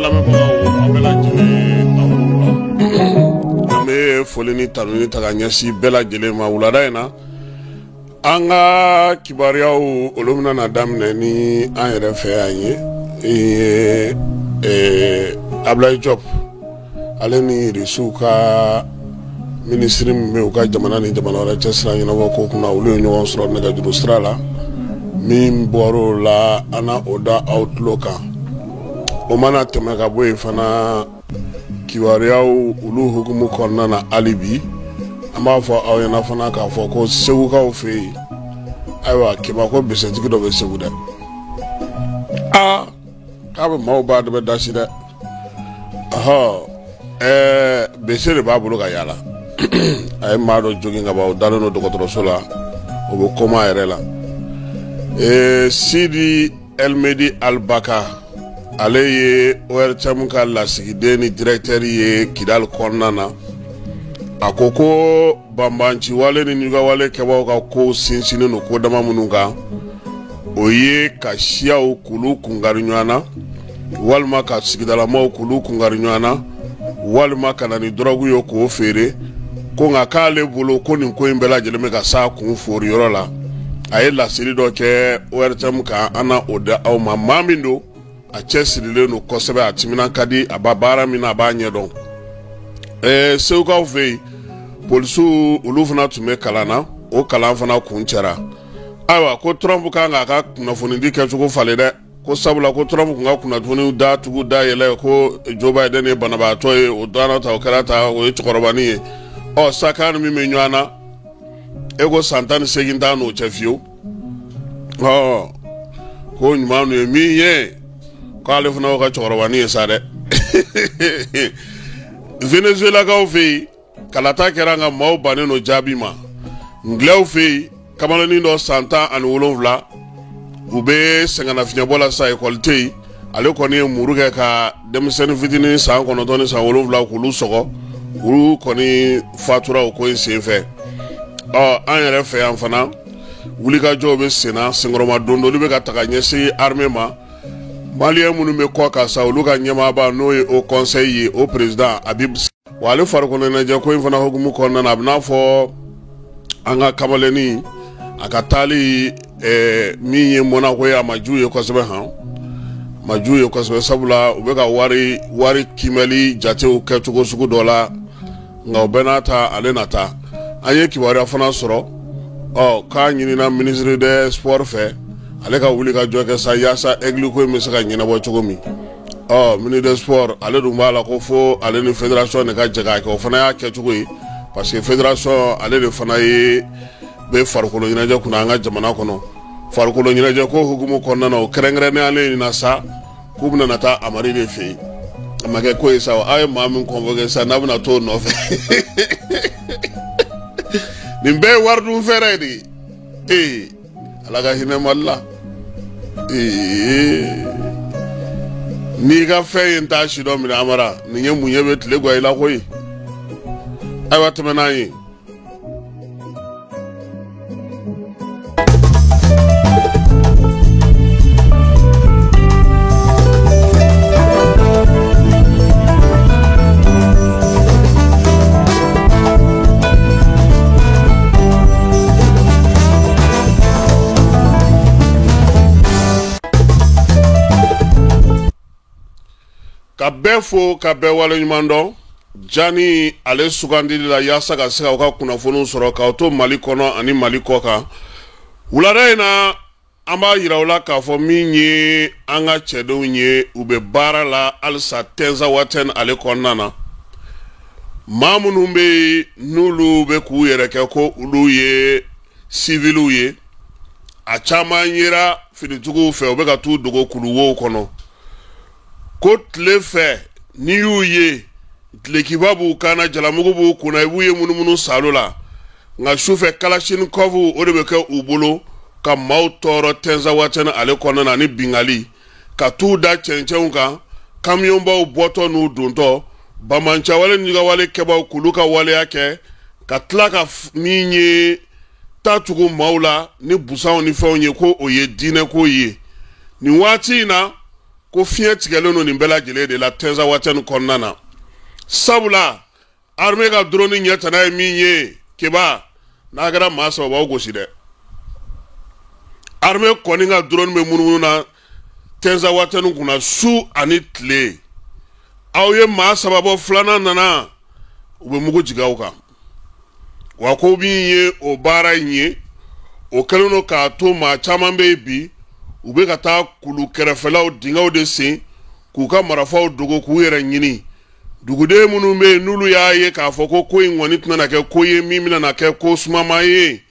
lamɛnbagaw, aw bɛɛ lajɛlen aw la. An bɛ foli ni tanuni ta ka ɲɛsin bɛɛ lajɛlen ma wulada in na. An ka kibaruyaw olu bɛna na daminɛ ni an yɛrɛ fɛ yan ye Ablaye Diop, ale ni Irisiw ka minisiri min bɛ u ka jamana ni jamana wɛrɛ cɛ sira ɲɛnabɔ ko kunna, olu ye ɲɔgɔn sɔrɔ nɛgɛjuru sira la. Min bɔr'o la, an na o da aw tulo kan. O mana tɛmɛ ka bɔ yen fana, kibaruyaw olu hukumu kɔnɔna na, hali bi an b'a fɔ aw ɲɛna fana k'a fɔ ko segukaw fɛ yen, ayiwa, kebako bisɛtigi dɔ bɛ Segu dɛ. Aa, k'a bɛ maaw b'a dɔ bɛ dasi dɛ. Ɔhɔ, bese de b'a bolo ka yaala. A ye maa dɔ jogin ka ban, o dalen don dɔgɔtɔrɔso la, o bɛ koma yɛrɛ la. Sidi Elmedi Albaka, ale ye ORTM ka lasigiden ni directeur ye Kidali kɔnɔna na. A ko ko banbanciwale ni ɲugawale kɛbaaw ka kow sinsinnen don ko dama minnu kan, o ye ka siyaw k'olu kunkari ɲɔgɔn na, walima ka sigidalamaw k'olu kunkari ɲɔgɔn na, walima ka na ni dɔrɔgu ye k'o feere. Ko nka k'ale bolo ko nin ko in bɛɛ lajɛlen bɛ ka s'a kun fori yɔrɔ la. A ye laseli dɔ kɛ ORTM kan, an na o da aw ma. Maa min don, a cɛ sirilen don kosɛbɛ, a timinan ka di, a b'a baara min na, a b'a ɲɛdɔn. Segukaw fɛ yen, polisiw olu fana tun bɛ kalan na, o kalan fana kuncɛra. Ayiwa, ko Trump kan k'a ka kunnafonidi kɛcogo falen dɛ, ko sabula ko Trump tun ka kunnafoniw da tugu da yɛlɛ ko Joe Biden ye banabaatɔ ye, o dana ta, o kɛra ta, o ye cɛkɔrɔbanin ye. Ɔ sa, k'a ni min bɛ ɲɔgɔn na, e ko san 18 t'a n'o cɛ fiyewu. Ɔ ko ɲuman ye min ye, k'ale fana y'o ka cɛkɔrɔbanin ye sa dɛ. Venezuelakaw fɛ yen, kalata kɛra, nka maaw bannen don jaabi ma. Ngilɛw fɛ yen, kamalennin dɔ san 17, u bɛ sɛgɛnnafiɲɛbɔ la sa, ekɔli tɛ yen, ale kɔni ye muru kɛ ka denmisɛnnin fitinin san 9 ni san 7 k'olu sɔgɔ, olu kɔni fatura o ko in senfɛ. Ɔ an yɛrɛ fɛ yan fana, wulikajɔw bɛ senna, senkɔrɔma dondoli bɛ ka taga ɲɛsin armée ma. Maliyɛn minnu bɛ kɔ kan sa, olu ka ɲɛmaaba, n'o ye Haut Conseil ye, o président Habib, wa ale farikolo ɲɛnajɛ ko in fana hukumu kɔnɔna na, a bɛ n'a fɔ an ka kamalennin a ka taali min ye Monaco ye, a ma ju ye kosɛbɛ han, ma ju ye kosɛbɛ, sabula u bɛ ka wari kiimɛli jatew kɛ cogo sugu dɔ la. Nka o bɛɛ n'a ta, ale na taa. An ye kibaruya fana sɔrɔ, ɔ k'a ɲinina ministre des sports fɛ, ale ka wuli ka jɔ kɛ sa yaasa Aigle ko in bɛ se ka ɲɛnabɔ cogo min. Ɔ ministre des sports ale dun b'a la ko fo ale ni fédération de ka jɛ k'a kɛ. O fana y'a kɛcogo ye, parce que fédération ale de fana ye bɛ farikolo ɲɛnajɛ kunna an ka jamana kɔnɔ. Farikolo ɲɛnajɛ ko hukumu kɔnɔna na, o kɛrɛnkɛrɛnnenya in na sa, k'u bɛna na taa Amari de fɛ yen. A ma kɛ ko ye sa, aw ye maa min convoqué sa, n'a bɛna t'o nɔfɛ, nin bɛɛ ye wari dun fɛɛrɛ de ye. Ee, Ala ka hinɛ Mali la. Ee, n'i ka fɛn ye n t'a si dɔn minɛ, Amara, nin ye mun ye bɛ tile gwa i la koyi. Ayiwa, tɛmɛ n'an ye. Ka bɛɛ fo, ka bɛɛ waleɲuman dɔn jani ale sugandili la yaasa ka se k'aw ka kunnafoniw sɔrɔ k'aw to Mali kɔnɔ ani Mali kɔ kan. Wulada in na, an b'a yira aw la k'a fɔ min ye an ka cɛdenw ye, u bɛ baara la halisa Tɛnzawatɛn ale kɔnɔna na. Maa minnu bɛ yen n'olu bɛ k'u yɛrɛ kɛ ko olu ye siviliw ye, a caman yera finitigiw fɛ, u bɛ ka t'u dogo kuluwow kɔnɔ. Ko tile fɛ, n'i y'u ye, dulokiba b'u kan na, jalamugu b'u kunna, i b'u ye munumunu salo la. Nka sufɛ, kalachnikov o de bɛ kɛ u bolo ka maaw tɔɔrɔ Tɛnzawatɛn ale kɔnɔna na, ani bingali ka t'u da cɛncɛnw kan, kamiyɔnbaw bɔtɔ n'u dontɔ, banbaanciwale ni wale kɛbaw k'olu ka waleya kɛ, ka tila ka min ye ta tugu maaw la ni busanw ni fɛnw ye, ko o ye diinɛko ye nin waati in na. Ko fiɲɛ tigɛlen don nin bɛɛ lajɛlen de la Tɛnzawatɛni kɔnɔna na, sabula armée ka drone ɲɛ tana ye min ye, Keba, n'a kɛra maa saba b'aw gosi dɛ. Armée kɔni ka drone bɛ munumunu na Tɛnzawatɛni kunna su ani tile. Aw ye maa saba bɔ, filanan nana, u bɛ mugu jigin aw kan. Wa ko min ye o baara in ye, o kɛlen don k'a to maa caman bɛ yen bi, u bɛ ka taa kulu kɛrɛfɛlaw dingɛw de sen k'u ka marifaw dogo k'u yɛrɛ ɲini. Duguden minnu bɛ yen, n'olu y'a ye k'a fɔ ko ko in kɔni tɛna kɛ ko ye min bɛna kɛ ko sumama ye,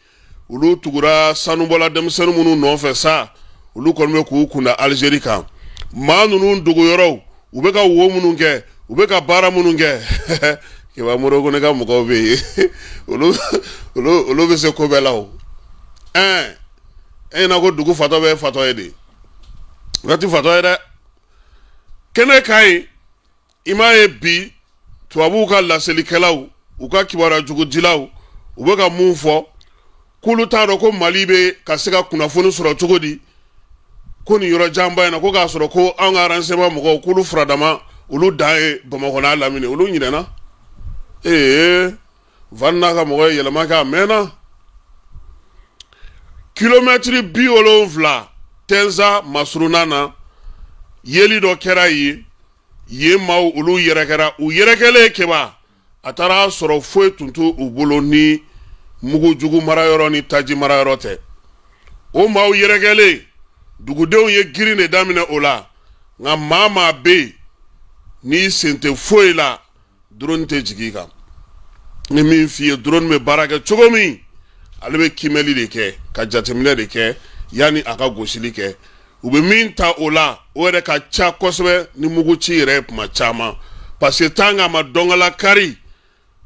olu tugura sanubɔla denmisɛnnin minnu nɔfɛ sa, olu kɔni bɛ k'u kunda Alizeri kan. Maa ninnu dogoyɔrɔw, u bɛ ka wo minnu kɛ, u bɛ ka baara minnu kɛ, Keba, Modibo Kone ka mɔgɔw bɛ yen, olu bɛ se ko bɛɛ la. O ɛɛ e ɲɛna ko dugu fatɔ bɛ fatɔ ye de, o tɛ fatɔ ye dɛ. Kɛnɛ kan yen, i m'a ye bi tubabuw ka laselikɛlaw, u ka kibaruya jugudilaw, u bɛ ka mun fɔ? K'olu t'a dɔn ko Mali bɛ ka se ka kunnafoni sɔrɔ cogo di ko nin yɔrɔ janba in na, ko k'a sɔrɔ ko an ka renseignement mɔgɔw, k'olu furadama, olu dan ye Bamakɔ n'a lamini. Olu ɲinɛna. Ee, Van n'a ka mɔgɔ ye yɛlɛma kɛ, a mɛnna. Kilomɛtiri 70 Tɛnza masurunna na, yeli dɔ kɛra yen. Yen maaw, olu yɛrɛkɛra. U yɛrɛkɛlen, Keba, a taara sɔrɔ foyi tun t'u bolo ni mugujugu marayɔrɔ ni taji marayɔrɔ tɛ. O maaw yɛrɛkɛlen, dugudenw ye girin de daminɛ o la. Nka maa maa bɛ yen n'i sen tɛ foyi la, drone tɛ jigin i kan. Ni min f'i ye drone bɛ baara kɛ cogo min, ale bɛ kiimɛli de kɛ, ka jateminɛ de kɛ yanni a ka gosili kɛ. U bɛ min ta o la, o yɛrɛ ka ca kosɛbɛ ni mugu ci yɛrɛ ye tuma caman, parce que tant qu'a ma dɔnkala kari,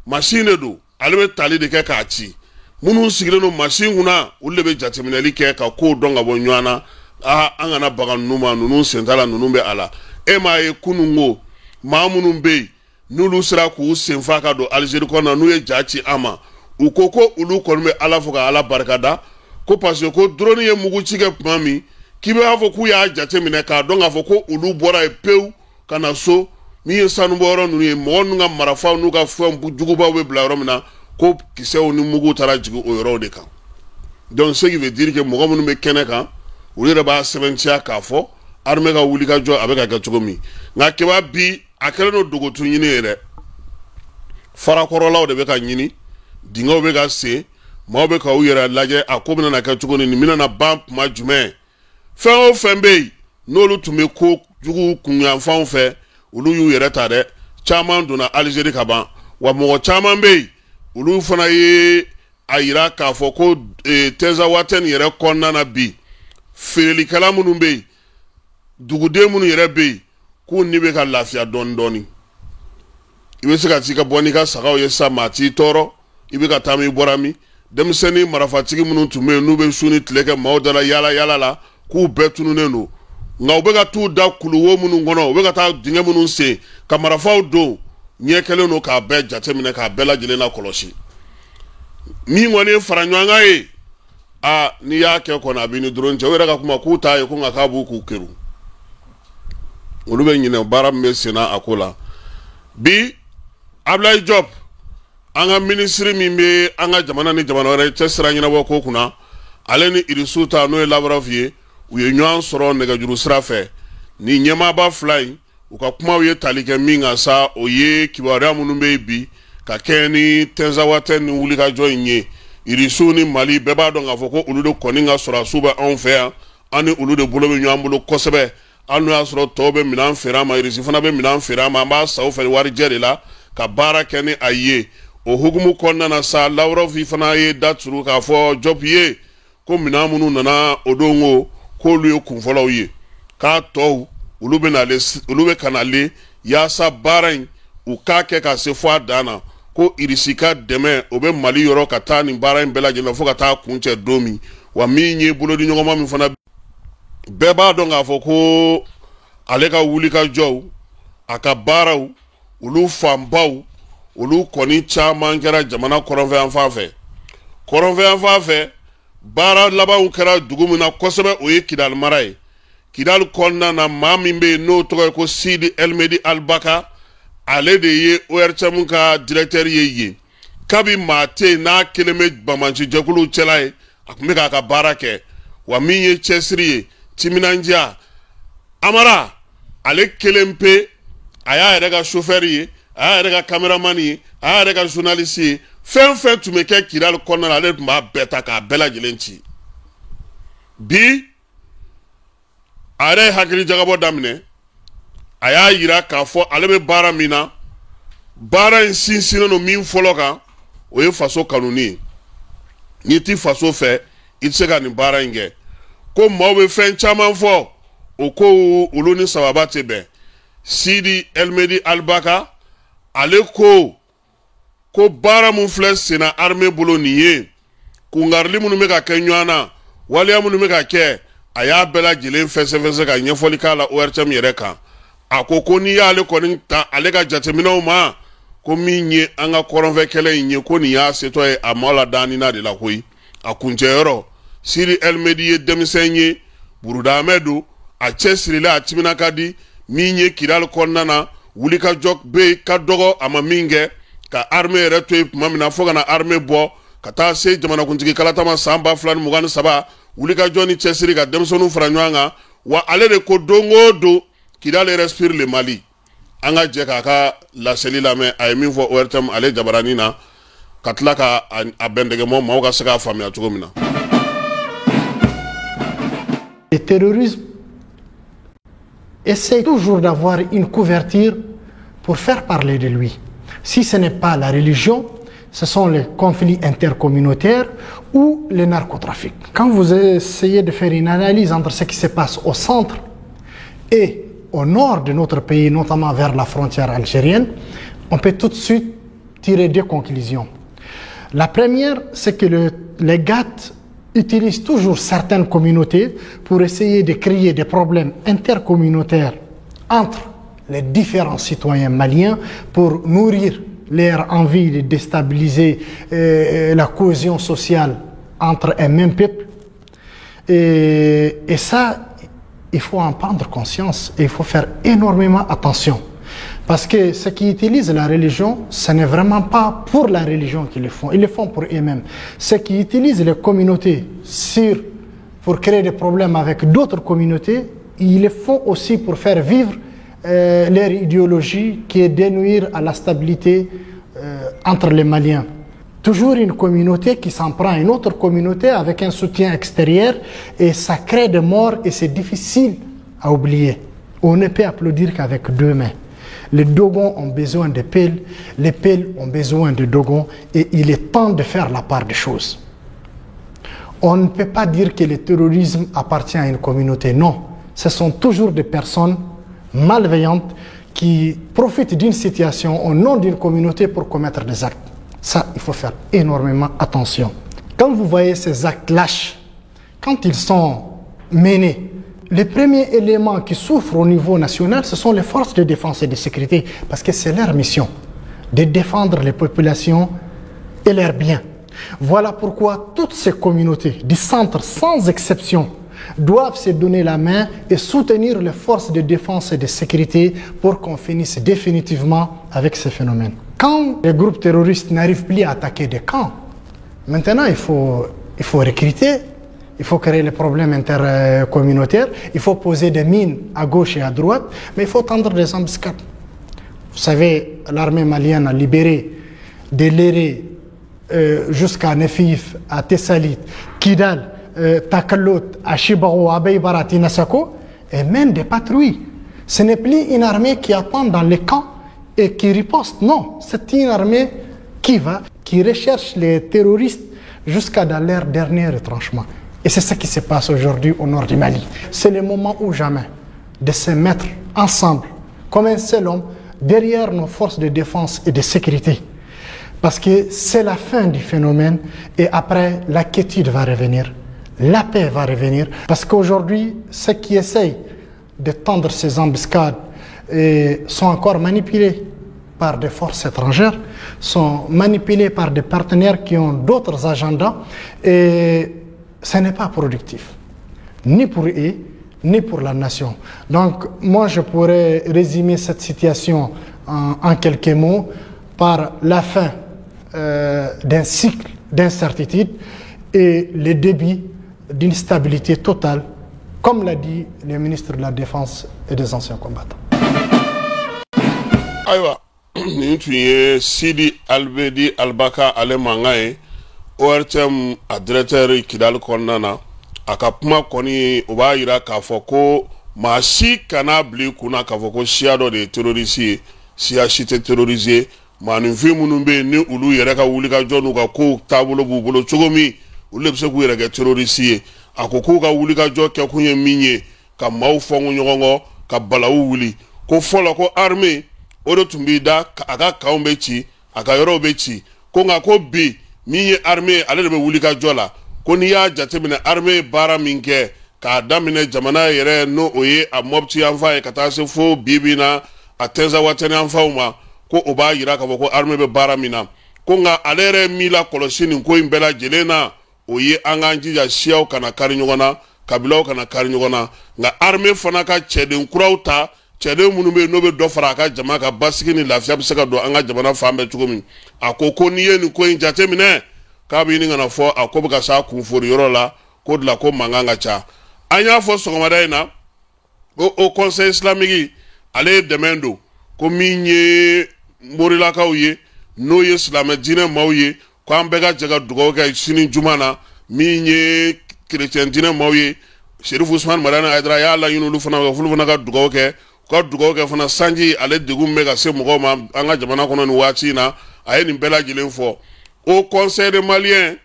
machine de don, ale bɛ tali de kɛ k'a ci. Minnu sigilen don machine kunna, olu de bɛ jateminɛli kɛ ka kow dɔn ka bɔ ɲɔgɔn na. Aa, an kana baga ninnu ma, ninnu sen t'a la, ninnu bɛ a la. E m'a ye kunun ko maa minnu bɛ yen, n'olu sera k'u senfa ka don Alizeri kɔnɔ, n'u ye ja ci an ma, u ko ko olu kɔni bɛ Ala fo ka Ala barikada, ko parce que ko drone ye mugu ci kɛ tuma min, k'i b'a fɔ k'u y'a jateminɛ k'a dɔn k'a fɔ ko olu bɔra yen pewu ka na so. Min ye sanubɔyɔrɔ ninnu ye, mɔgɔ ninnu ka marifaw n'u ka fɛn jugubaw bɛ bila yɔrɔ min na, ko kisɛw ni mugu taara jigin o yɔrɔw de kan. Donc ce qui veut dire que mɔgɔ minnu bɛ kɛnɛ kan, olu yɛrɛ b'a sɛbɛntiya k'a fɔ armée ka wulikajɔ a bɛ ka kɛ cogo min. Nka Keba, bi a kɛlen don dogotu ɲini ye dɛ. Farakɔrɔlaw de bɛ ka ɲini, dingɛw bɛ ka sen, maaw bɛ ka u yɛrɛ lajɛ a ko bɛna kɛ cogo ni nin bɛna ban tuma jumɛn. Fɛn o fɛn bɛ yen n'olu tun bɛ ko jugu kunyanfanw fɛ, olu y'u yɛrɛ ta dɛ. Caman donna Alizeri ka ban, wa mɔgɔ caman bɛ yen, olu fana ye a yira k'a fɔ ko Tɛnzawatɛni yɛrɛ kɔnɔna na bi, feerelikɛla minnu bɛ yen, duguden minnu yɛrɛ bɛ yen, k'u ni bɛ ka lafiya dɔɔni dɔɔni. I bɛ se ka t'i ka bɔ n'i ka sagaw ye sa, maa t'i tɔɔrɔ. I bɛ ka taa min, i bɔra min. Denmisɛnnin marifatigi minnu tun bɛ yen, n'u bɛ su ni tile kɛ maaw da la yaala yaala la, k'u bɛɛ tununnen don. Nka u bɛ ka t'u da kuluwo minnu kɔnɔ, u bɛ ka taa dingɛ minnu sen ka marifaw don, ɲɛ kɛlen don k'a bɛɛ jateminɛ, k'a bɛɛ lajɛlen lakɔlɔsi. Min kɔni ye fara ɲɔgɔn kan ye, aa, n'i y'a kɛ kɔni, a b'i ni drone cɛ. U yɛrɛ ka kuma, k'u t'a ye ko nka k'a b'u k'u keru. Olu bɛ ɲinɛ baara min bɛ senna a ko la bi. Ablaye Diop, an ka minisiri min bɛ an ka jamana ni jamana wɛrɛ cɛ sira ɲɛnabɔ ko kunna, ale ni Irisiw ta, n'o ye Lavrov ye, u ye ɲɔgɔn sɔrɔ nɛgɛjuru sira fɛ. Ni ɲɛmaaba fila in, u ka kumaw ye tali kɛ min kan sa, o ye kibaruya minnu bɛ yen bi ka kɛɲɛ ni Tɛnzawatɛn ni wulikajɔ in ye. Irisiw ni Mali, bɛɛ b'a dɔn k'a fɔ ko olu de kɔni ka sɔrɔdasiw bɛ anw fɛ yan, an ni olu de bolo bɛ ɲɔgɔn bolo kosɛbɛ. Hali n'o y'a sɔrɔ tɔw bɛ minɛn feere an ma, Irisi fana bɛ minɛn feere an ma, an b'a san u fɛ warijɛ de la ka baara kɛ ni a ye. O hukumu kɔnɔna na sa, Lavrov fana ye da turu k'a fɔ Diop ye ko minɛn minnu nana o don, ko k'olu ye kunfɔlɔw ye, k'a tɔw olu bɛ nalen, olu bɛ ka nalen, yaasa baara in u k'a kɛ ka se fo a dan na, ko Irisi ka dɛmɛ o bɛ Mali yɔrɔ ka taa nin baara in bɛɛ lajɛlen fo ka taa kuncɛ don min. Wa min ye bolodiɲɔgɔnma min fana, bɛɛ b'a dɔn k'a fɔ ko ale ka wulikajɔw, a ka baaraw, olu fanbaw, olu kɔni caman kɛra jamana kɔrɔnfɛyanfan fɛ. Kɔrɔnfɛyanfan fɛ, baara labanw kɛra dugu min na kosɛbɛ, o ye Kidali mara ye. Kidali kɔnɔna na, maa min bɛ yen n'o tɔgɔ ye ko Sidi Elmedi Alibaka, ale de ye ORTM ka directeur ye yen. Kabi maa tɛ yen n'a kelen bɛ banbanci jɛkuluw cɛla ye, a tun bɛ k'a ka baara kɛ. Wa min ye cɛsiri ye, timinandiya, Amara ale kelen pe, a y'a yɛrɛ ka chauffeur ye, a y'a yɛrɛ ka caméraman ye, a y'a yɛrɛ ka journaliste ye. Fɛn fɛn tun bɛ kɛ Kidali kɔnɔna na, ale tun b'a bɛɛ ta k'a bɛɛ lajɛlen ci. Bi a yɛrɛ ye hakili jagabɔ daminɛ, a y'a yira k'a fɔ ale bɛ baara min na, baara in sinsinnen don min fɔlɔ kan, o ye faso kanuni ye. N'i ti faso fɛ, i tɛ se ka nin baara in kɛ. Ko maaw bɛ fɛn caman fɔ, o kow olu ni sababa tɛ bɛn. Sidi Elmedi Alibaka ale ko ko baara min filɛ senna armée bolo nin ye, kunkarili minnu bɛ ka kɛ ɲɔgɔn na, waleya minnu bɛ ka kɛ, a y'a bɛɛ lajɛlen fɛsɛfɛsɛ ka ɲɛfɔli k'a la ORTM yɛrɛ kan. A ko ko n'i y'ale kɔni ta ale ka jateminɛw ma, ko min ye an ka kɔrɔnfɛ kɛlɛ in ye, ko nin y'a setɔ ye a ma la danni na de la koyi. A kuncɛyɔrɔ, Sidi Elmedi ye denmisɛn ye, burudamɛ don, a cɛ sirilen, a timina ka di. Min ye Kidali kɔnɔna na, wulikajɔ bɛ ka dɔgɔ, a ma min kɛ ka armée yɛrɛ to yen tuma min na, fo ka na armée bɔ ka taa se jamanakuntigi kalata ma san 2023, wulikajɔ ni cɛsiri ka denmisɛnninw fara ɲɔgɔn kan. Wa ale de ko don o don, Kidali respire le Mali. An ka jɛ k'a ka laseli lamɛn, a ye min fɔ ORTM ale jabaranin na, ka tila ka a bɛndɛgɛmɔ maaw ka se k'a faamuya cogo min na. Le terrorisme essaie toujours d'avoir une couverture pour faire parler de lui. Si ce n'est pas la religion, ce sont les conflits intercommunautaires ou le narcotrafic. Quand vous essayez de faire une analyse entre ce qui se passe au centre et au nord de notre pays, notamment vers la frontière algérienne, on peut tout de suite tirer deux conclusions. La première, c'est que les GATT utilisent toujours certaines communautés pour essayer de créer des problèmes intercommunautaires entre les différents citoyens maliens pour nourrir leur envie de déstabiliser la cohésion sociale entre un même peuple. Et ça, il faut en prendre conscience et il faut faire énormément attention. Parce que ceux qui utilisent la religion, ce n'est vraiment pas pour la religion qu'ils le font, ils le font pour eux-mêmes. Ceux qui utilisent les communautés pour créer des problèmes avec d'autres communautés, ils le font aussi pour faire vivre leur idéologie qui est de nuire à la stabilité entre les Maliens. Toujours une communauté qui s'en prend à une autre communauté avec un soutien extérieur, et ça crée des morts et c'est difficile à oublier. On ne peut applaudir qu'avec deux mains. Les Dogons ont besoin de Peuls, les Peuls ont besoin de Dogons, et il est temps de faire la part des choses. On ne peut pas dire que le terrorisme appartient à une communauté, non. Ce sont toujours des personnes malveillantes qui profitent d'une situation au nom d'une communauté pour commettre des actes. Ça, il faut faire énormément attention. Quand vous voyez ces actes lâches, quand ils sont menés, les premiers éléments qui souffrent au niveau national, ce sont les forces de défense et de sécurité, parce que c'est leur mission de défendre les populations et leurs biens. Voilà pourquoi toutes ces communautés du centre, sans exception, doivent se donner la main et soutenir les forces de défense et de sécurité pour qu'on finisse définitivement avec ce phénomène. Quand les groupes terroristes n'arrivent plus à attaquer des camps, maintenant il faut recruter, il faut créer les problèmes intercommunautaires, il faut poser des mines à gauche et à droite, mais il faut tendre des embuscades. Vous savez, l'armée malienne a libéré des Léré jusqu'à Nefif, à Tessalit, Kidal, Takalot, à Chibaro, à Beibara, Tinasako, et même des patrouilles. Ce n'est plus une armée qui attend dans les camps et qui riposte. Non, c'est une armée qui va, qui recherche les terroristes jusqu'à dans leur dernier retranchement. Et c'est ce qui se passe aujourd'hui au nord du Mali. C'est le moment ou jamais de se mettre ensemble, comme un seul homme, derrière nos forces de défense et de sécurité. Parce que c'est la fin du phénomène et après, la quiétude va revenir, la paix va revenir. Parce qu'aujourd'hui, ceux qui essayent de tendre ces embuscades sont encore manipulés par des forces étrangères, sont manipulés par des partenaires qui ont d'autres agendas et ce n'est pas productif, ni pour eux, ni pour la nation. Donc, moi, je pourrais résumer cette situation en quelques mots par la fin d'un cycle d'incertitude et le début d'une stabilité totale, comme l'a dit le ministre de la Défense et des Anciens Combattants. Ayiwa, nin tun ye Sidi Albedi Albaka ale mankan ye, ORTM a directeur Kidali kɔnɔna na. A ka kuma kɔni, o b'a yira k'a fɔ ko maa si kana bila i kunna k'a fɔ ko siya dɔ de ye terroriste ye. Siya si tɛ terroriste ye. Maaninfin minnu bɛ yen ni olu yɛrɛ ka wulikajɔ n'u ka kow taabolo b'u bolo cogo min, olu de bɛ se k'u yɛrɛ kɛ terroriste ye. A ko k'u ka wulikajɔ kɛkun ye min ye, ka maaw fɔnkɔ ɲɔgɔn kɔ, ka balawu wuli. Ko fɔlɔ, ko armée o de tun b'i da, a ka kanw bɛ ci, a ka yɔrɔw bɛ ci. Ko nka ko bi, min ye armée, ale de bɛ wulikajɔ la. Ko n'i y'a jateminɛ, armée ye baara min kɛ k'a daminɛ jamana yɛrɛ, n'o o ye a Mɔpti yanfan ye, ka taa se fo bi bi na a Tɛnzawatɛni yanfanw ma, ko o b'a yira k'a fɔ ko armée bɛ baara min na. Ko nka ale yɛrɛ min la kɔlɔsi nin ko in bɛɛ lajɛlen na, o ye an k'an jija siyaw kana kari ɲɔgɔn na, kabilaw kana kari ɲɔgɔn na, nka armée fana ka cɛden kuraw ta, cɛden minnu bɛ yen n'o bɛ dɔ fara a ka jama ka basigi ni lafiya bɛ se ka don an ka jamana fan bɛɛ cogo min. A ko ko n'i ye nin ko in jateminɛ, k'a bɛ ɲini ka na fɔ a ko bɛ ka s'a kunfori yɔrɔ la, ko de la ko mankan ka ca. An y'a fɔ sɔgɔmada in na ko Haut Conseil islamique, ale ye dɛmɛ don ko min ye morilakaw ye, n'o ye silamɛ diinɛ maaw ye, ko an bɛɛ ka jɛ ka dugawu kɛ sini juma na. Min ye kerecɛn diinɛ maaw ye, Serifu Usumani Madani Hayidara y'a laɲini olu fana fɛ, olu fana ka dugawu kɛ, u ka dugawu kɛ fana sanji ale degun bɛ ka se mɔgɔw ma an ka jamana kɔnɔ nin waati in na. A ye nin bɛɛ lajɛlen fɔ. Haut Conseil des Maliens,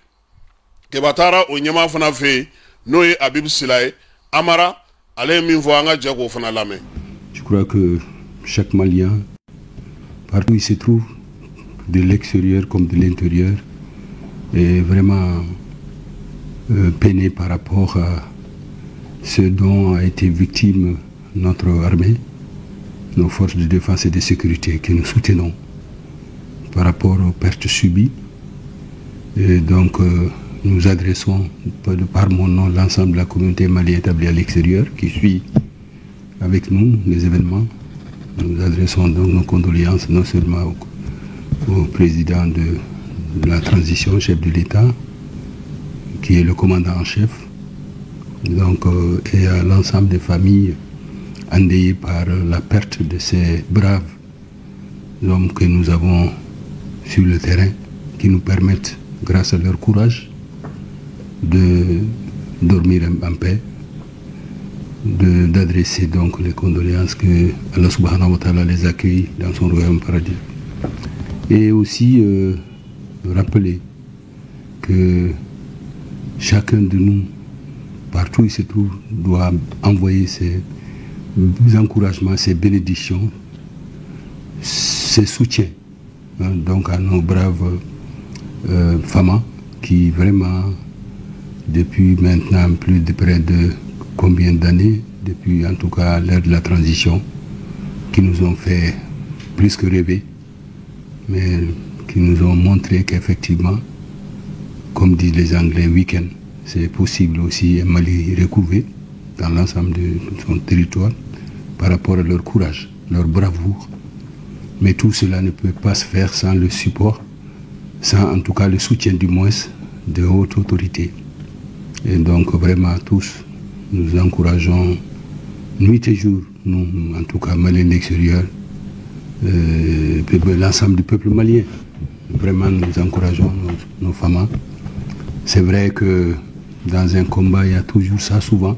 Keba taara o ɲɛmaa fana fɛ yen, n'o ye Abibu Sila ye. Amara, ale ye min fɔ, an ka jɛ k'o fana lamɛn. Je crois que chaque Malien, partout où il se trouve, de l'extérieur comme de l'intérieur, est vraiment peiné par rapport à ce dont a été victime notre armée, nos forces de défense et de sécurité que nous soutenons par rapport aux pertes subies. Et donc, nous adressons, de par mon nom, l'ensemble de la communauté malienne établie à l'extérieur qui suit avec nous les événements. Nous adressons donc nos condoléances non seulement au président de la transition, chef de l'État, qui est le commandant en chef, donc, et à l'ensemble des familles endeuillées par la perte de ces braves hommes que nous avons sur le terrain, qui nous permettent, grâce à leur courage, de dormir en paix, d'adresser donc les condoléances, que Allah سبحانه وتعالى les accueille dans son royaume paradis. Et aussi rappeler que chacun de nous, partout où il se trouve, doit envoyer ses encouragements, ses bénédictions, ses soutiens, hein, donc à nos braves femmes qui vraiment, depuis maintenant plus de près de combien d'années, depuis en tout cas l'ère de la transition, qui nous ont fait plus que rêver, mais qui nous ont montré qu'effectivement, comme disent les Anglais, we can, c'est possible aussi un Mali recouvré dans l'ensemble de son territoire par rapport à leur courage, leur bravoure. Mais tout cela ne peut pas se faire sans le support, sans en tout cas le soutien du moins de hautes autorités. Et donc vraiment tous, nous encourageons nuit et jour, nous, en tout cas Maliens de l'extérieur, l'ensemble du peuple malien. Vraiment, nous encourageons nos femmes. C'est vrai que dans un combat, il y a toujours ça souvent,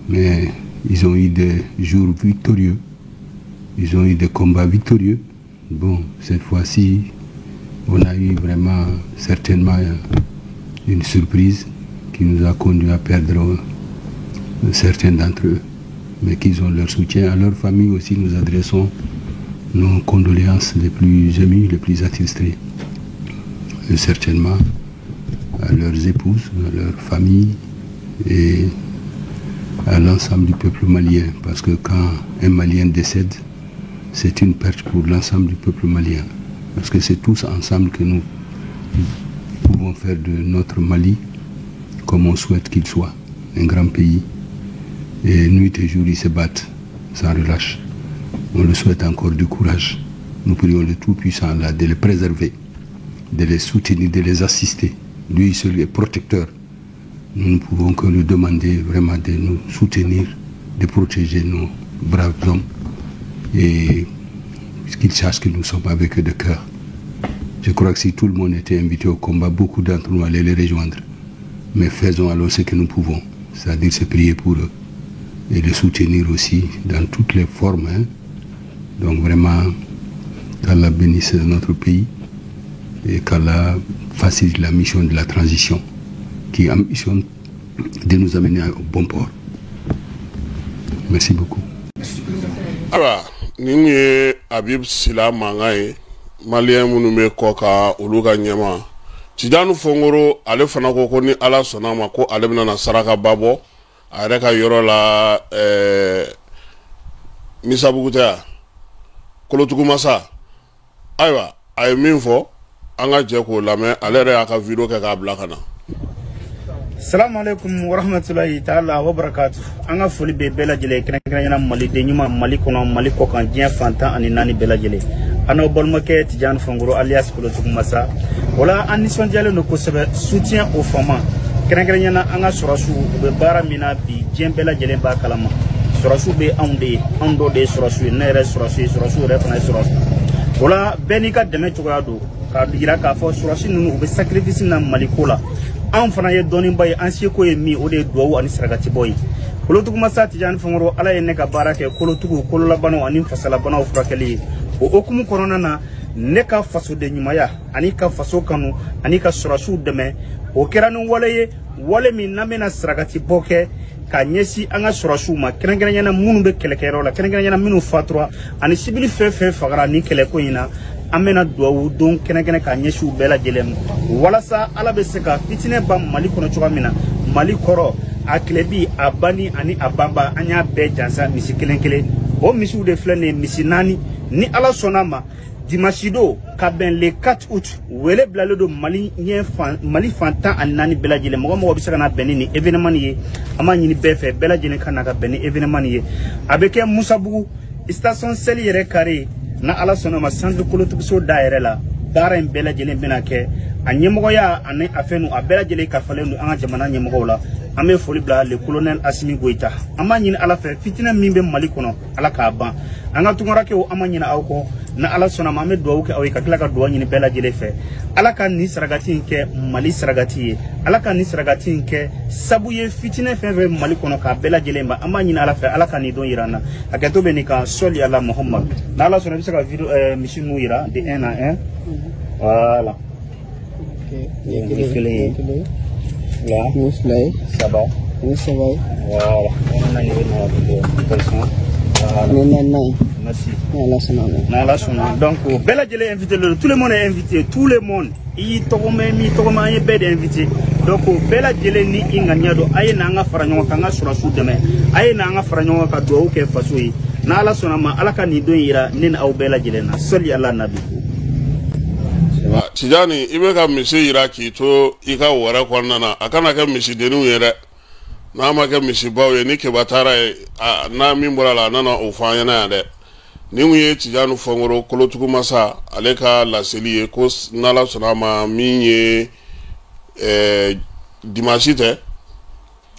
mais ils ont eu des jours victorieux, ils ont eu des combats victorieux. Bon, cette fois-ci, on a eu vraiment certainement une surprise qui nous a conduit à perdre certains d'entre eux, mais qu'ils ont leur soutien. À leur famille aussi, nous adressons nos condoléances les plus émues, les plus attristées. Et certainement à leurs épouses, à leurs familles et à l'ensemble du peuple malien. Parce que quand un Malien décède, c'est une perte pour l'ensemble du peuple malien. Parce que c'est tous ensemble que nous pouvons faire de notre Mali comme on souhaite qu'il soit, un grand pays. Et nuit et jour, ils se battent sans relâche. On leur souhaite encore du courage. Nous prions le Tout-Puissant là de les préserver, de les soutenir, de les assister. Lui seul est protecteur. Nous ne pouvons que lui demander vraiment de nous soutenir, de protéger nos braves hommes et qu'ils sachent que nous sommes avec eux de cœur. Je crois que si tout le monde était invité au combat, beaucoup d'entre nous allaient les rejoindre. Mais faisons alors ce que nous pouvons, c'est-à-dire se prier pour eux et les soutenir aussi dans toutes les formes. Hein. Donc vraiment, qu'Allah bénisse notre pays et qu'Allah facilite la mission de la transition qui ambitionne de nous amener au bon port. Merci beaucoup. Ayiwa, nin ye Habib Sila mankan ye, Malien minnu bɛ kɔ ka olu ka ɲɛma. Tijani Fongoro, ale fana ko ko ni Ala sɔnna a ma, ko ale bɛna na sarakaba bɔ a yɛrɛ ka yɔrɔ la, Misabugu tɛ yan, Kolotugumasa. Ayiwa, a ye min fɔ, an ka jɛ k'o lamɛn. Ale yɛrɛ y'a ka vidéo kɛ k'a bila ka na. Salamu alaikum warahmatulahi taala wa barakatu. An ka foli bɛ bɛɛ lajɛlen, kɛrɛnkɛrɛnnenya maliden ɲuman, Mali kɔnɔ, Mali kɔkan, diɲɛ fantan ani naani bɛɛ lajɛlen. An n'aw balimakɛ Tijani Fongoro alias Kolotugumasa. O la, an nisɔndiyalen don kosɛbɛ. Soutien au FAMa, kɛrɛnkɛrɛnnenya an ka sɔrɔsiw, u bɛ baara min na bi, diɲɛ bɛɛ lajɛlen b'a kalama. Sɔrɔsiw bɛ anw de ye, anw dɔw de ye sɔrɔsiw ye. Ne yɛrɛ sɔrɔsi ye, sɔrɔsiw yɛrɛ fana ye sɔrɔsi. O la, bɛɛ n'i ka dɛmɛ cogoya don, k'a yira k'a fɔ sɔrɔsi ninnu, u bɛ sacrifice na Maliko la. Anw fana ye dɔnniba ye, an seko ye min, o de ye duwawu ani sarakatibɔ ye. Kolotugumasa Tijani Fongoro, Ala ye ne ka baara kɛ kolotugu, kololabanaw ani fasalabanaw furakɛli ye. O hokumu kɔnɔna na, ne ka fasoden ɲumanya ani ka faso kanu ani ka sɔrɔsiw dɛmɛ, o kɛra ni wale ye, wale min n'an bɛna sarakatibɔ kɛ ka ɲɛsin an ka sɔrɔsiw ma, kɛrɛnkɛrɛnyana minnu bɛ kɛlɛkɛyɔrɔ la, kɛrɛnkɛrɛnyana minnu fatura ani sibili fɛn fɛn fagara ni kɛlɛko in na. An bɛna duwawu don kɛnɛkɛnɛ ka ɲɛsin u bɛɛ lajɛlen ma, walasa Ala bɛ se ka fitinɛ ban Mali kɔnɔ cogoya min na. Mali kɔrɔ, a tilebi, a banni ani a banba, an y'a bɛɛ jansa misi kelen kelen. O misiw de filɛ nin ye, misi naani. Ni Ala sɔnna ma, dimanche don ka bɛn le 4 août, wele bilalen don Mali ɲɛ fan, Mali fan 14 bɛɛ lajɛlen. Mɔgɔ mɔgɔ bɛ se ka na bɛn ni nin événement nin ye, an b'a ɲini bɛɛ fɛ, bɛɛ lajɛlen ka na ka bɛn ni événement nin ye. A bɛ kɛ Musabugu station seli yɛrɛ carré. Na Ala sɔnna ma, centre kolotuguso da yɛrɛ la, baara in bɛɛ lajɛlen bɛna kɛ. A ɲɛmɔgɔya ani a fɛn a bɛɛ lajɛlen kalifalen don an ka jamana ɲɛmɔgɔw la. An bɛ foli bila le colonel Assimi Goïta. An b'a ɲini Ala fɛ, fitinɛ min bɛ Mali kɔnɔ, Ala k'a ban. An ka tunkarakɛw, an ma ɲinɛ aw kɔ. Na Ala sɔnna ma, an bɛ dugawu kɛ aw ye, ka tila ka dugawu ɲini bɛɛ lajɛlen fɛ. Ala ka nin sarakati in kɛ Mali sarakati ye. Ala ka nin sarakati in kɛ sabu ye, fitinɛ fɛn fɛn Mali kɔnɔ, k'a bɛɛ lajɛlen ban. An b'a ɲini Ala fɛ, Ala ka nin don yira an na. Hakɛto bɛ nin kan. Sɔli ala Muhammad. N'Ala sɔnna, i bɛ se ka vidéo misi ninnu yira de 1 à 1. Voilà, nin kelen ye, fila, Nin fila ye, saba, nin saba ye. Voilà, naani bɛ na position. Voilà. Nin naaninan ye. Merci. Ni Ala sɔnna a ma. N'Ala sɔnna. Donc bɛɛ lajɛlen invité le, tout le monde est invité, tout le monde. I y'i tɔgɔ mɛn, m'i tɔgɔ mɛn, an ye bɛɛ de invité. Donc bɛɛ lajɛlen ni i ŋaniya don, a ye n'an ka fara ɲɔgɔn kan, an ka sɔrɔsiw dɛmɛ. A ye n'an ka fara ɲɔgɔn kan ka dugawu kɛ faso ye. N'Ala sɔnna ma, Ala ka nin don yira ne ni aw bɛɛ lajɛlen na. Sɔli ala nabi. Tijani, i bɛ ka misi yira k'i to i ka wɛrɛ kɔnɔna na, a kana kɛ misidenninw ye dɛ. N'a ma kɛ misibaw ye, ni keba taara ye, n'a min bɔra la, a nana o fɔ an ɲɛna yan dɛ. Nin kun ye Tijani Fongoro Kolotugumasa, ale ka laseli ye, ko n'Ala sɔnna a ma, min ye dimanche tɛ,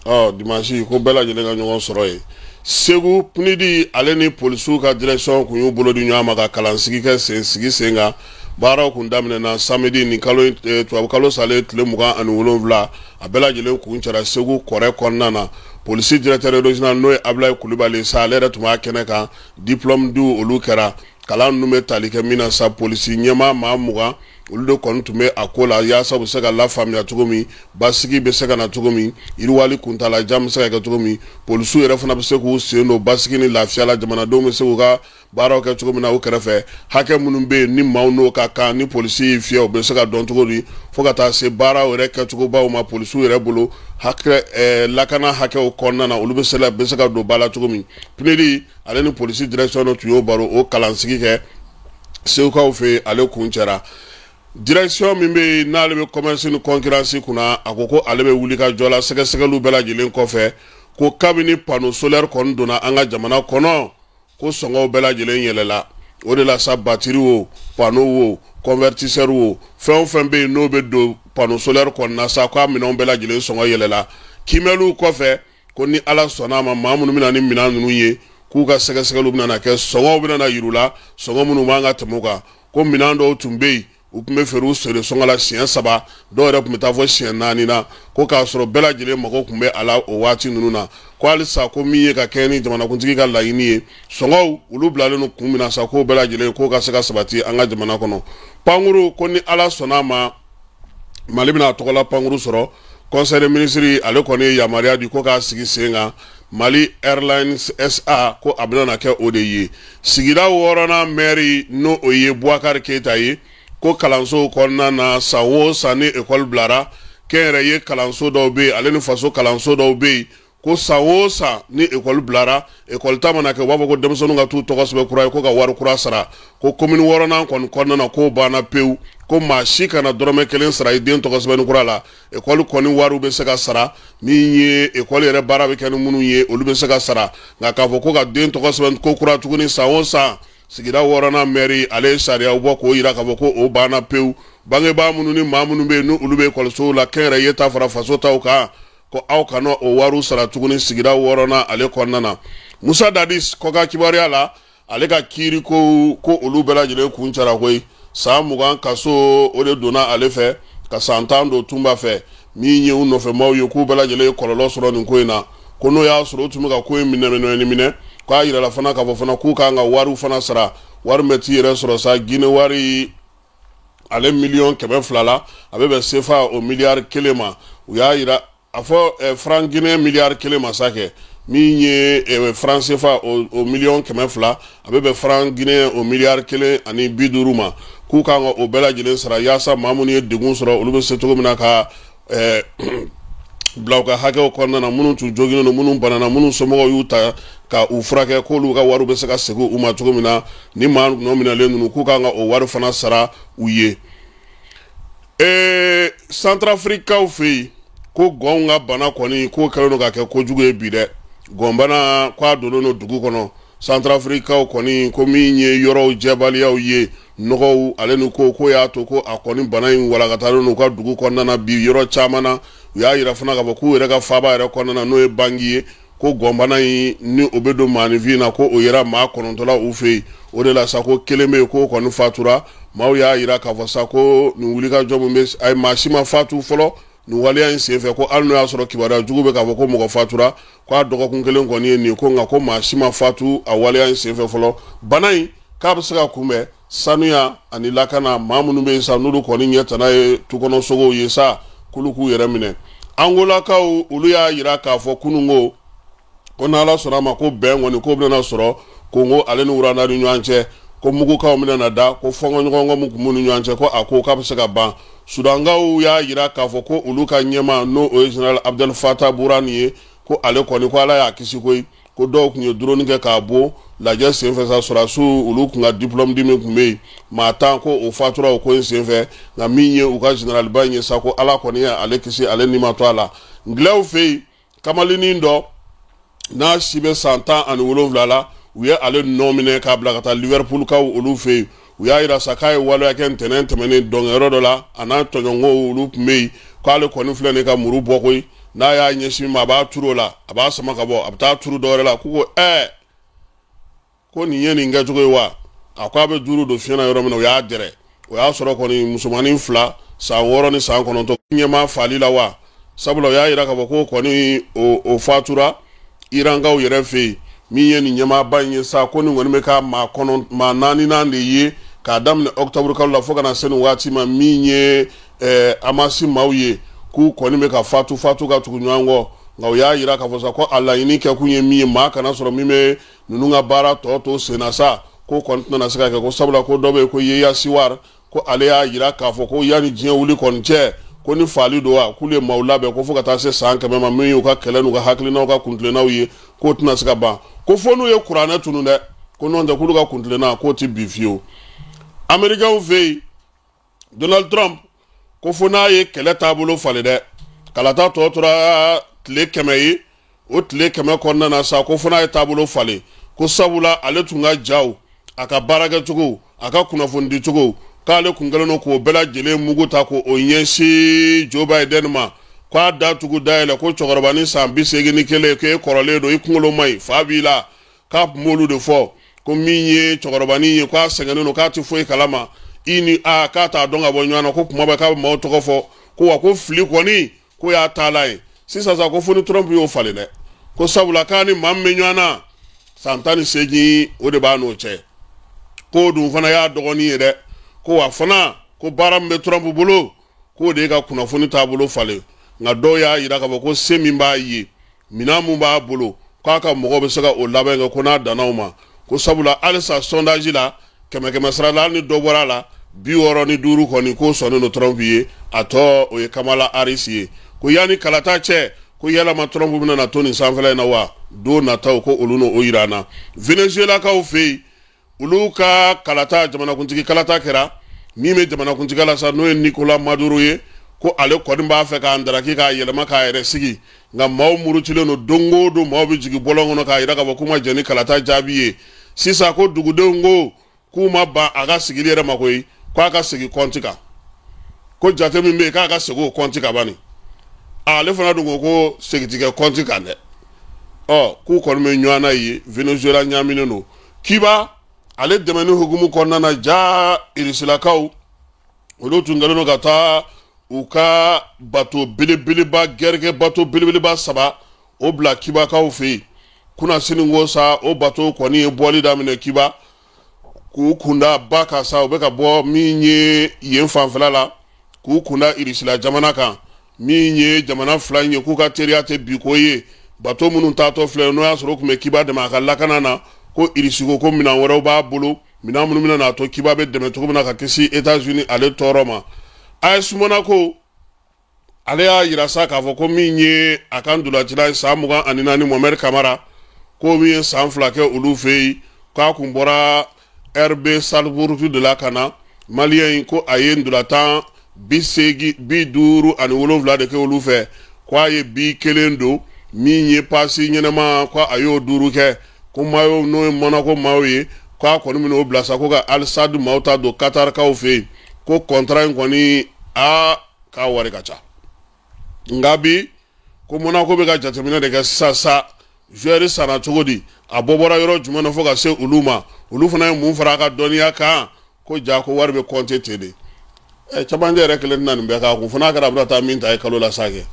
ɔ dimanche, ko bɛɛ lajɛlen ka ɲɔgɔn sɔrɔ yen Segu. PNUD ale ni polisiw ka direction kun y'u bolo di ɲɔgɔn ma ka kalansigi kɛ sen sigi sen kan. Baaraw kun daminɛna samedi nin kalo, tubabu kalo salen tile 27. A bɛɛ lajɛlen kun cɛra Segu kɔrɛ kɔnɔna na. Polisi directeur régional, n'o ye Abulayi Kulubali sa, ale yɛrɛ tun b'a kɛnɛ kan. Diplôme di olu kɛra. Kalan ninnu bɛ tali kɛ min na sa, polisi ɲɛmaa maa 20, olu de kɔni tun bɛ a ko la, yaasa u bɛ se ka lafaamuya cogo min, basigi bɛ se ka na cogo min, yiriwali kuntalajan bɛ se ka kɛ cogo min, polisiw yɛrɛ fana bɛ se k'u sen don basigi ni lafiya la, jamanadenw bɛ se k'u ka baaraw kɛ cogo min na u kɛrɛfɛ, hakɛ minnu bɛ yen ni maaw n'o ka kan, ni polisi y'i fiyɛ, o bɛ se ka dɔn cogo di, fo ka taa se baaraw yɛrɛ kɛcogobaw ma polisiw yɛrɛ bolo, hakɛ lakana hakɛw kɔnɔna na, olu bɛ se ka don ba la cogo min. PNUD ale ni polisi direction dɔ tun y'o baro, o kalansigi kɛ Segukaw fɛ yen. Ale kun cɛra. Direction min bɛ yen n'ale bɛ commerce ni concurrence kunna, a ko ko ale bɛ wuli ka jɔ la sɛgɛsɛgɛliw bɛɛ lajɛlen kɔfɛ. Ko kabini panneau solaire kɔni donna an ka jamana kɔnɔ, ko sɔngɔw bɛɛ lajɛlen yɛlɛla. O de la sa, batiri o, panneau o, convertisseur o, fɛn o fɛn bɛ yen n'o bɛ don panneau solaire kɔnɔna sa, k'a minɛnw bɛɛ lajɛlen sɔngɔ yɛlɛla. Kiimɛliw kɔfɛ, ko ni Ala sɔnna a ma, maa minnu bɛna ni minɛn ninnu ye, k'u ka sɛgɛsɛgɛliw bɛna kɛ, sɔngɔw bɛna yir'u la, sɔngɔ minnu b'an ka tɛmɛ o kan. Ko minɛn dɔw tun bɛ yen, u tun bɛ feere u feere sɔngɔ la siɲɛ 3, dɔw yɛrɛ tun bɛ taa fɔ siɲɛ 4 na, ko k'a sɔrɔ bɛɛ lajɛlen mago tun bɛ a la o waati ninnu na. Ko halisa, ko min ye ka kɛ ni jamanakuntigi ka laɲini ye, sɔngɔw olu bilalen don kun min na sa, k'o bɛɛ lajɛlen k'o ka se ka sabati an ka jamana kɔnɔ. Pankuru, ko ni Ala sɔnna a ma, Mali bɛna a tɔgɔla pankuru sɔrɔ. Conseil des ministres ale kɔni ye yamaruya di ko k'a sigi sen kan, Mali Airlines SA, ko a bɛna kɛ o de ye. Sigida 6nan mɛri, n'o o ye Bubakari Keyita ye, ko kalansow kɔnɔna na, san o san ni ekɔli bilara, kɛnyɛrɛye kalanso dɔw bɛ yen, ale ni faso kalanso dɔw bɛ yen, ko san o san ni ekɔli bilara, ekɔli ta mana kɛ, u b'a fɔ ko denmisɛnninw ka t'u tɔgɔ sɛbɛn kura ye, ko ka wari kura sara. Ko komini 6nan kɔni kɔnɔna na, k'o banna pewu, ko maa si kana dɔrɔmɛ kelen sara i den tɔgɔ sɛbɛnni kura la. Ekɔli kɔni wariw bɛ se ka sara, min ye ekɔli yɛrɛ baara bɛ kɛ ni minnu ye, olu bɛ se ka sara, nka k'a fɔ ko ka den tɔgɔ sɛbɛn ko kura tuguni san o san, sigida 6nan mɛri ale ye sariyaw bɔ k'o yira k'a fɔ ko o banna pewu. Bangebaa minnu ni maa minnu bɛ yen, ni olu bɛ ekɔlisow la, kɛnyɛrɛye ta fara faso taw kan, ko aw kana o wariw sara tuguni sigida 6nan ale kɔnɔna na. Musa Dadis kɔkan kibaruya la, ale ka kiiri ko ko olu bɛɛ lajɛlen kuncɛra koyi. San 20 kaso o de donna ale fɛ, ka san 10 don Tunba fɛ. Min ye u nɔfɛmaw ye, k'u bɛɛ lajɛlen ye kɔlɔlɔ sɔrɔ nin ko in na, ko n'o y'a sɔrɔ u tun bɛ ka ko in minɛ minɛ, k'a yirala fana k'a fɔ fana k'u kan ka wariw fana sara. Wari bɛ t'i yɛrɛ sɔrɔ sa Gine wari ale 200 000 000 la, a bɛ bɛn sefa o miliyari 1 ma. U y'a yira a fɔ franc guinéen miliyari 1 ma sa kɛ, min ye franc CFA o 200 000 000, a bɛ bɛn franc guinéen o miliyari 1 ani 50 ma, k'u kan ka o bɛɛ lajɛlen sara, yaasa maa minnu ye degun sɔrɔ, olu bɛ se cogo min na ka bila u ka hakɛw kɔnɔna na, minnu tun joginnen don, minnu banana, minnu somɔgɔw y'u ta ka u furakɛ, k'olu ka wariw bɛ se ka segin u ma cogo min na. Ni maa nɔ minɛlen ninnu, k'u kan ka o wari fana sara u ye. Santarafirikaw fɛ yen, ko gɔnw ka bana kɔni, k'o kɛlen don ka kɛ kojugu ye bi dɛ. Gɔnbana, k'a donnen don dugu kɔnɔ. Santarafirikaw kɔni ko min ye yɔrɔw jɛbaliyaw ye, nɔgɔw ale ni ko ko y'a to ko a kɔni bana in walakatalen don u ka dugu kɔnɔna na bi yɔrɔ caman na. U y'a yira fana k'a fɔ k'u yɛrɛ ka faaba yɛrɛ kɔnɔna na, n'o ye Bangi ye, ko gɔnbana in ni o bɛ don maaninfin na, ko o yera maa 9 la u fɛ yen. O de la sa, ko kelen bɛ yen k'o kɔni fatura. Maaw y'a yira k'a fɔ sa ko nin wulikajɔ min bɛ, ayi, maa si ma fatu fɔlɔ nin waleya in senfɛ, ko hali n'o y'a sɔrɔ kibaruya jugu bɛ k'a fɔ ko mɔgɔ fatura, k'a dɔgɔkun kelen kɔni ye nin ye, ko nka ko maa si ma fatu a waleya in senfɛ fɔlɔ. Bana in k'a bɛ se ka kunbɛn sanuya ani lakana. Maa minnu bɛ yen sa, n'olu kɔni ɲɛ tana ye tukɔnɔ sogow ye sa, k'olu k'u yɛrɛ minɛ. Angolakaw, olu y'a yira k'a fɔ kununko ko n'Ala sɔnna a ma, ko bɛn kɔni k'o bɛna sɔrɔ Kongo ale ni Rwanda ni ɲɔgɔn cɛ, ko mugukanw bɛna na da, ko fɔnkɔɲɔgɔnkɔ min tun b'u ni ɲɔgɔn cɛ, ko a ko k'a bɛ se ka ban. Sudankaw y'a yira k'a fɔ ko olu ka ɲɛmaa, n'o o ye général Abdel Fattah Burhan ye, ko ale kɔni, ko Ala y'a kisi koyi. Ko dɔw tun ye drone kɛ k'a bon lajɛ senfɛ sa, sɔrɔdasiw olu tun ka diplôme di min tun bɛ yen, maa 10 ko o fatura o ko in senfɛ. Nka min ye u ka généralba in ye sa, ko Ala kɔni ye ale kisi, ale ni ma to a la. Ngilɛw fɛ yen, kamalennin dɔ n'a si bɛ san 17 la, u ye ale nɔ minɛ k'a bila ka taa Liverpoolkaw olu fɛ yen. U y'a yira sa k'a ye waleya kɛ ntɛnɛn tɛmɛnen dɔnkɛyɔrɔ dɔ la, a n'a tɔɲɔgɔnw olu tun bɛ yen, k'ale kɔni filɛ nin ka muru bɔ koyi, n'a y'a ɲɛsin ma, a b'a turu o la, a b'a sama ka bɔ, a bɛ taa turu dɔwɛrɛ la. K'u ko ɛɛ, ko nin ye nin kɛcogo ye wa? A ko a bɛ duuru don fiɲɛ na yɔrɔ min na, u y'a dɛrɛ. O y'a sɔrɔ kɔni musomannin fila, san 6 ni san 9, ɲɛmaa faali la wa? Sabula u y'a yira k'a fɔ ko kɔni o fatura Irankaw yɛrɛ fɛ yen. Min ye nin ɲɛmaaba in ye sa, ko nin kɔni bɛ ka maa kɔnɔ maa naaninan de ye k'a daminɛ octobre kalo la fo ka na se nin waati ma, min ye Hamasi maaw ye, k'u kɔni bɛ ka fatu fatu ka tugu ɲɔgɔn kɔ. Nka u y'a yira k'a fɔ sa ko a laɲini kɛkun ye min ye, maa kana sɔrɔ min bɛ ninnu ka baara tɔ to sen na sa, ko kɔni tɛna se ka kɛ, ko sabula ko dɔ bɛ yen ko Yeya Siwar, ko ale y'a yira k'a fɔ ko yanni diɲɛ wuli kɔni cɛ, ko ni faali don wa, k'olu ye maaw labɛn ko fo ka taa se san 100 ma, min y'u ka kɛlɛ n'u ka hakilinaw ka kuntilennaw ye, k'o tɛna se ka ban, ko fo n'u ye kuranɛ tunu dɛ, ko n'o tɛ k'olu ka kuntilenna k'o tɛ bin fiyewu. Amerikɛnw fɛ yen, Donald Trump ko fo n'a ye kɛlɛ taabolo falen dɛ. Kalata tɔ tora tile 100 ye. O tile 100 kɔnɔna na sa, ko fo n'a ye taabolo falen, ko sabula ale tun ka jaw, a ka baarakɛcogo, a ka kunnafonidicogo, k'ale kun kɛlen don k'o bɛɛ lajɛlen mugu ta k'o ɲɛsin Joe Biden ma, k'a da tugu dayɛlɛ ko cɛkɔrɔbanin san 81, k'e kɔrɔlen don, i kunkolo man ɲi, fa b'i la. K'a tun b'olu de fɔ ko min ye cɛkɔrɔbanin ye, k'a sɛgɛnnen don, k'a tɛ foyi kalama, i ni a k'a t'a dɔn ka bɔ ɲɔgɔn na, ko kuma bɛɛ k'a bɛ maaw tɔgɔ fɔ, ko wa ko fili kɔni ko y'a taalan ye sisan sa, ko fo ni Trump y'o falen dɛ, ko sabula k'a ni maa min bɛ ɲɔgɔn na san 18, o de b'a n'o cɛ, k'o dun fana y'a dɔgɔnin ye dɛ, ko wa fana ko baara min bɛ Trump bolo, k'o de ye ka kunnafoni taabolo falen. Nka dɔw y'a jira k'a fɔ ko se min b'a ye, minɛn mun b'a bolo, k'a ka mɔgɔw bɛ se ka o labɛn kɛ, ko n'a danna o ma, ko sabula halisa sondage la, kɛmɛ kɛmɛ sara la, hali ni dɔ bɔra a la, 65 kɔni k'o sɔnnen don Trump ye, a tɔ o ye Kamala Harris ye. Ko yanni kalata cɛ, ko yalama Trump bɛna na to nin sanfɛla in na wa? Don nataw ko olu n'o yira an na. Venezuelakaw fɛ yen, olu ka kalata, jamanakuntigi kalata kɛra. Min bɛ jamanakuntigiya la sa, n'o ye Nicolas Maduro ye, ko ale kɔni b'a fɛ k'a ndaraki k'a yɛlɛma k'a yɛrɛ sigi, nka maaw murutilen don. Don o don maaw bɛ jigin bɔlɔn kɔnɔ k'a jira k'a fɔ k'u ma jɛn ni kalata jaabi ye. Sisan ko dugudenw ko k'u ma ban a ka sigili yɛrɛ ma koyi, k'a ka segin kɔnti kan, ko jate min bɛ yen, k'a ka segin o kɔnti kan bani. Ale fana dun ko ko segin ti kɛ kɔnti kan dɛ. Ɔ k'u kɔni bɛ ɲɔgɔn na yen, Venezuela ɲaaminen don. Kiba ale dɛmɛni hukumu kɔnɔna na, ja irisilakaw olu tun kɛlen don ka taa u ka bato belebeleba, gɛrɛkɛ bato belebeleba saba o bila kibakaw fɛ yen kunasini. Ko sa o bato kɔni ye bɔli daminɛ Kiba k'u kunda ba kan sa, u bɛ ka bɔ min ye yen fanfɛla la k'u kunda irisila jamana kan. Min ye jamana fila in ye, k'u ka teriya tɛ bi ko ye. Bato minnu taatɔ filɛ, n'o y'a sɔrɔ u tun bɛ Kiba dɛmɛ a ka lakana na, ko Irisi ko ko minɛn wɛrɛw b'a bolo, minɛn minnu bɛna n'a to Kiba bɛ dɛmɛ cogo min na ka kisi Etats-Unis ale tɔɔrɔ ma. AS Monaco ale y'a yira sa k'a fɔ ko min ye a ka ntolacila ye san 24, Mohamed Kamara, ko min ye san 2 kɛ olu fɛ yen, k'a kun bɔra RB Salzbourg de la ka na. Malien in ko a ye ntolatan 87 de kɛ olu fɛ, ko a ye bi kelen don, min ye pasi ɲɛnama, ko a y'o duuru kɛ. Ko maillot, n'o ye Monaco maillot ye, ko a kɔni bɛna o bila sa ko ka Al Sadd maaw ta don Qatarkaw fɛ yen, ko contrat in kɔni a k'a wari ka ca. Nka bi ko Monaco bɛ ka jateminɛ de kɛ sisan sa, joueur sanna cogo di, a bɔ bɔra yɔrɔ jumɛn na fo ka se olu ma, olu fana ye mun fara a ka dɔnniya kan, ko ja ko wari bɛ compter ten de. Ɛ camancɛ yɛrɛ kelen tɛna nin bɛɛ k'a kun, fo n'a kɛra a bɛna taa min ta ye kalo la sa kɛ.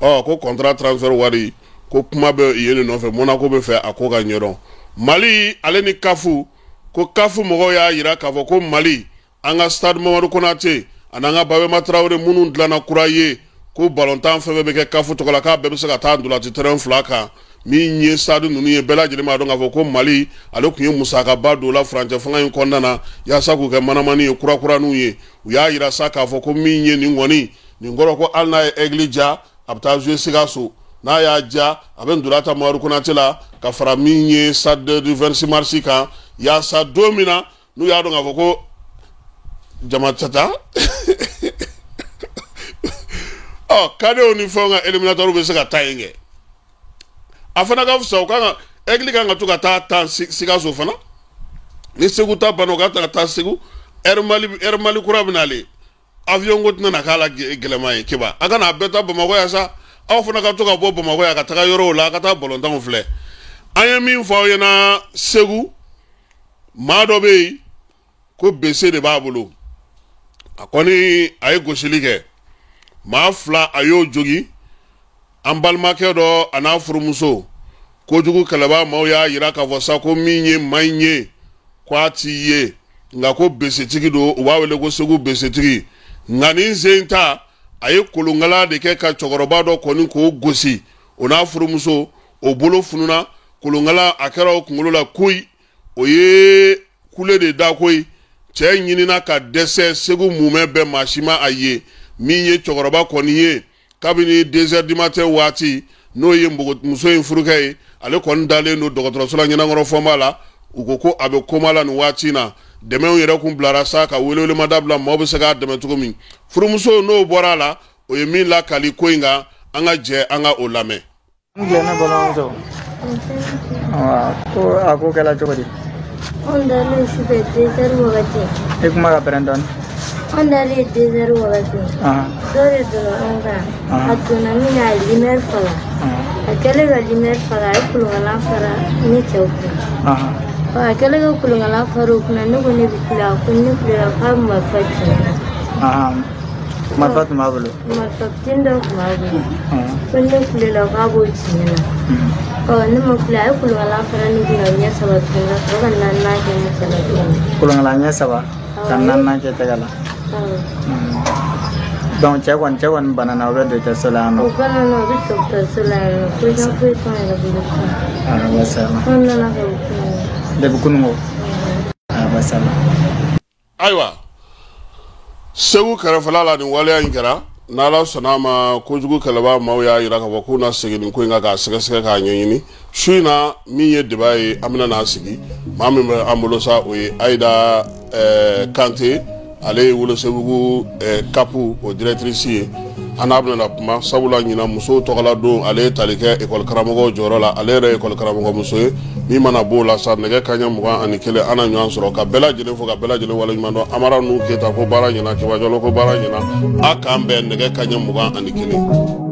Ɔ ko contrat transfert wari ko kuma bɛ yen de nɔfɛ, Monaco bɛ fɛ a ko ka ɲɛdɔn. Mali ale ni CAF, ko CAF mɔgɔw y'a yira k'a fɔ ko Mali, an ka stade Mamadu Konate ani an ka Babɛnba Tarawele minnu dilanna kura ye, ko balontan fɛn fɛn bɛ kɛ CAF tɔgɔ la, k'a bɛɛ bɛ se ka taa ntolaci terrain fila kan. Min ye stade ninnu ye, bɛɛ lajɛlen b'a dɔn k'a fɔ ko Mali ale tun ye musakaba don la furancɛ fanga in kɔnɔna na yaasa k'u kɛ manamani ye, kurakuraniw ye. U y'a yira sa k'a fɔ ko min ye nin kɔni nin kɔrɔ, ko hali n'a ye Aigle ja, a bɛ taa jouer Sikaso, n'a y'a ja, a bɛ ntola tan Mamadu Konate la ka fara min ye stade du 26 mars kan, yaasa don min na n'u y'a dɔn k'a fɔ ko jama tata ɔ cadetw ni fɛnw ka éliminatoire bɛ se ka taa yen kɛ, a fana ka fisa. U kan ka Aigle kan ka to ka taa tan Sikaso fana, ni Segu ta banna, u ka ta ka taa Segu. Air Mali, Air Mali kura bɛ nalen, avion ko tɛna na k'a la gɛlɛman ye. Keba, a kana a bɛɛ ta Bamakɔ yan sa, aw fana ka to ka bɔ Bamakɔ yan ka taga yɔrɔw la, a ka taa balontanw filɛ. An ye min fɔ aw ɲɛna, Segu maa dɔ bɛ yen ko bese de b'a bolo, a kɔni a ye gosili kɛ, maa fila a y'o jogin, an balimakɛ dɔ a n'a furumuso. Kojugu kɛlɛbaa maaw y'a yira k'a fɔ sa ko min ye maa in ye, ko a t'i ye, nka ko besetigi don, u b'a wele ko Segu besetigi. Nka nin sen ta, a ye kolonkala de kɛ ka cɛkɔrɔba dɔ kɔni k'o gosi, o n'a furumuso, o bolo fununa. Kolonkala a kɛra o kunkolo la koyi, o ye kule de da koyi. Cɛ ɲinina ka dɛsɛ, Segu mumɛ bɛɛ maa si ma a ye. Min ye cɛkɔrɔba kɔni ye, kabini 2 heures du matin waati, n'o ye muso in furukɛ ye, ale kɔni dalen don dɔgɔtɔrɔso la Ɲɛnakɔrɔ Fɔnba la. U ko ko a bɛ koma la nin waati in na. Dɛmɛw yɛrɛ kun bilara sa ka welewelemada bila maaw bɛ se k'a dɛmɛ cogo min. Furumuso, n'o bɔra a la, o ye min lakali ko in kan, an ka jɛ an ka o lamɛn. N tile ne balimamuso. Ko a ko kɛla cogo di? Anw dalen sufɛ 2 heures wagati. I kuma ka pɛrɛn dɔɔni. Anw dalen 2 heures wagati. Dɔ de donna anw kan. A donna min kɛ, a ye lumière faga. A kɛlen ka lumière faga, a ye kolonkalan fara ne cɛw kunna. A kɛlen ka kolonkalan fara o kunna, ne ko ne bɛ kule. A ko ne kulela k'a bɛ marifa ci ne na. Marifa tun b'a bolo? Marifa fitinin dɔ tun b'a bolo. Ko ne kulela k'a b'o ci ne na. Ɔ, ne ma kule, a ye kolonkalan fara ne kunna ɲɛ saba tuguni, ka sɔrɔ ka naaninan kɛ ne cɛ la tuguni. Kolonkalan ɲɛ saba ka naaninan kɛ tɛgɛ la. Awɔ. Donc cɛ kɔni banana, o bɛ dɔgɔtɔrɔso la yan nɔ? O banana, o bɛ dɔgɔtɔrɔso la yan nɔ. Position foyi t'anw yɛrɛ bolo sisan. Ah, basi ala. Anw nana ka bɔ kunun. Depuis kununko? Ah, basi ala. Ayiwa, Segu kɛrɛfɛla la, nin waleya in kɛra. N'Ala sɔnna a ma, kojugu kɛlɛbaa maaw y'a yira k'a fɔ k'u na segin nin ko in kan k'a sɛgɛsɛgɛ k'a ɲɛɲini. Su in na, min ye débat ye, an bɛna n'a sigi. Maa min bɛ an bolo sa, o ye Ayida Kante. Ale ye Wolosebugu CAP o directrice ye. An n'a bɛna kuma, sabula ɲinan musow tɔgɔla don, ale ye tali kɛ ekɔli karamɔgɔw jɔyɔrɔ la. Ale yɛrɛ ye ekɔli karamɔgɔ muso ye. Min mana b'o la sa, nɛgɛ kaɲɛ 21, an na ɲɔgɔn sɔrɔ ka bɛɛ lajɛlen fo, ka bɛɛ lajɛlen waleɲuman dɔn. Amara nu Keyita ko baara ɲɛna, Kebajɔlɔ ko baara ɲɛna. A k'an bɛn nɛgɛ kaɲɛ 21.